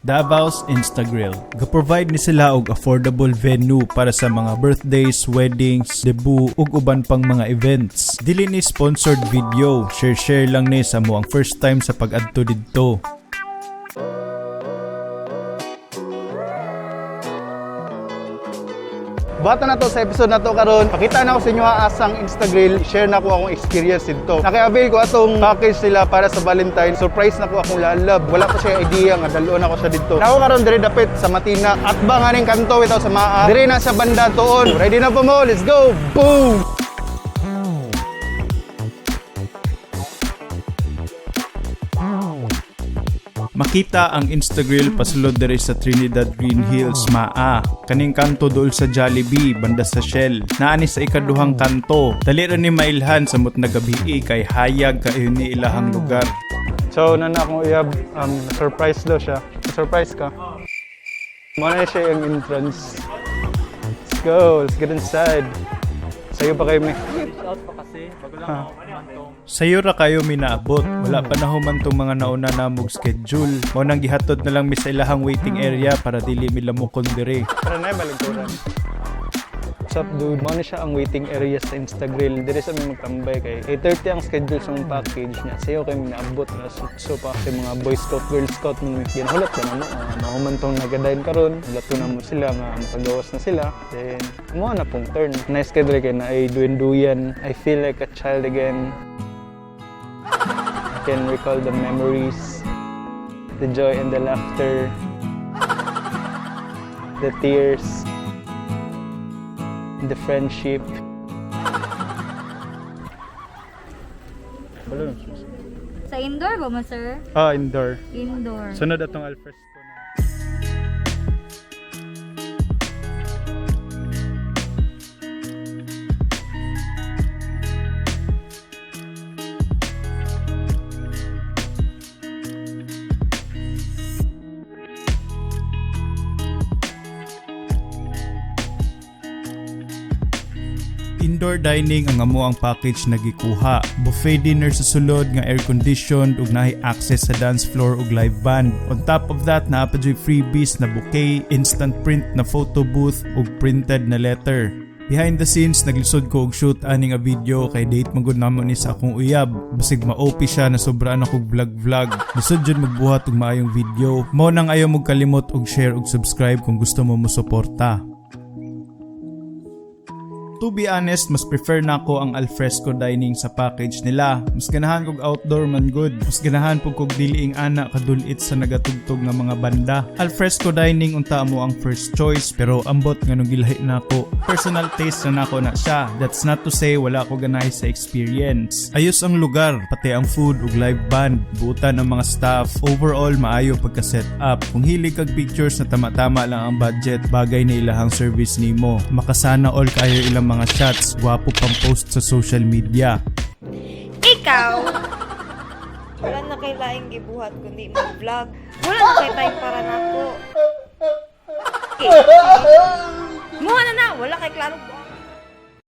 Davao's Instagrill. Ga-provide ni sila og affordable venue para sa mga birthdays, weddings, debut ug uban pang mga events. Dili ni sponsored video, share-share lang ni sa mo ang first time sa pag-adto didto. Bata na to sa episode na to karon. Pakita na ako sa inyo ha, asang Instagrill. Share na ko akong experience dito. Naki-avail ko atong package nila para sa Valentine. Surprise na ko akong lalab. Wala ko siya idea nga dalon ako siya dito. Nako karon dire dapit sa Matina. At ba nga ning kanto bitaw sa Maa. Dire na sa banda tuon. Ready na po mo? Let's go. Boom! Makita ang Instagrill pasulod diri sa Trinidad Green Hills, Maa. Kaning kanto dool sa Jollibee, banda sa Shell. Naani sa ikaduhang kanto. Dali ra ni mailhan sa mut nagabii kay hayag kaayo ni ilahang lugar. So, nana akong uyab, surprise daw siya. Surprise ka? Mao na siya yung entrance. Let's go, let's get inside. Sayo pa kayo, may. Sayo ra kayo minaabot. Wala pa na human tong mga nauna na mog schedule. Mao nang gihatod na lang mi sa ilahang waiting area para dili mi lamukon diri. Para na malingkuran. What's up, dude? Mao na siya ang waiting area sa Instagrill. Dire sa may magtambay kay 8:30 ang schedule sa mong package niya. Sayo kay minaabot na so pa kasi mga Boy Scout, Girl Scout mong ginahulat ba na mo. Mahuman tong nagadayon karon. Lato na mo sila nga makagawas na sila. Then mo na pong turn. Nice kay dire kay na ay duyan-duyan. I feel like a child again. I can recall the memories, the joy and the laughter, the tears, the friendship. Sa indoor ba mo, sir? Ah, indoor. Indoor. Sunod atong alfresco na. Indoor dining ang amo ang package na gikuha. Buffet dinner sa sulod nga air conditioned ug naay access sa dance floor ug live band. On top of that, naa pa juy freebies na bouquet, instant print na photo booth ug printed na letter. Behind the scenes, naglisod ko og shoot ani nga video kay date man gud namo ni sa akong uyab. Basig ma-OP siya na sobraan ako vlog-vlog. Lisod jud magbuhat og maayong video. Mao nang ayaw mo kalimot og share ug subscribe kung gusto mo mosuporta. To be honest, mas prefer na ako ang alfresco dining sa package nila. Mas ganahan kog outdoor man good. Mas ganahan pug kog diliing ana kadulit sa nagatugtog nga mga banda. Alfresco dining unta mo ang first choice, pero ambot nga nung gilahi na ako. Personal taste na nako na siya. That's not to say wala ko ganahi sa experience. Ayos ang lugar, pati ang food ug live band, buutan ang mga staff. Overall, maayo pagka set up. Kung hilig kag pictures na tama-tama lang ang budget, bagay na ilahang service nimo. Makasana all kayo ilang mga shots, gwapo pang post sa social media. Ikaw, wala na kay laing gibuhat kundi mag-vlog. Wala na kay time para nako. Muha na na, wala kay klaro.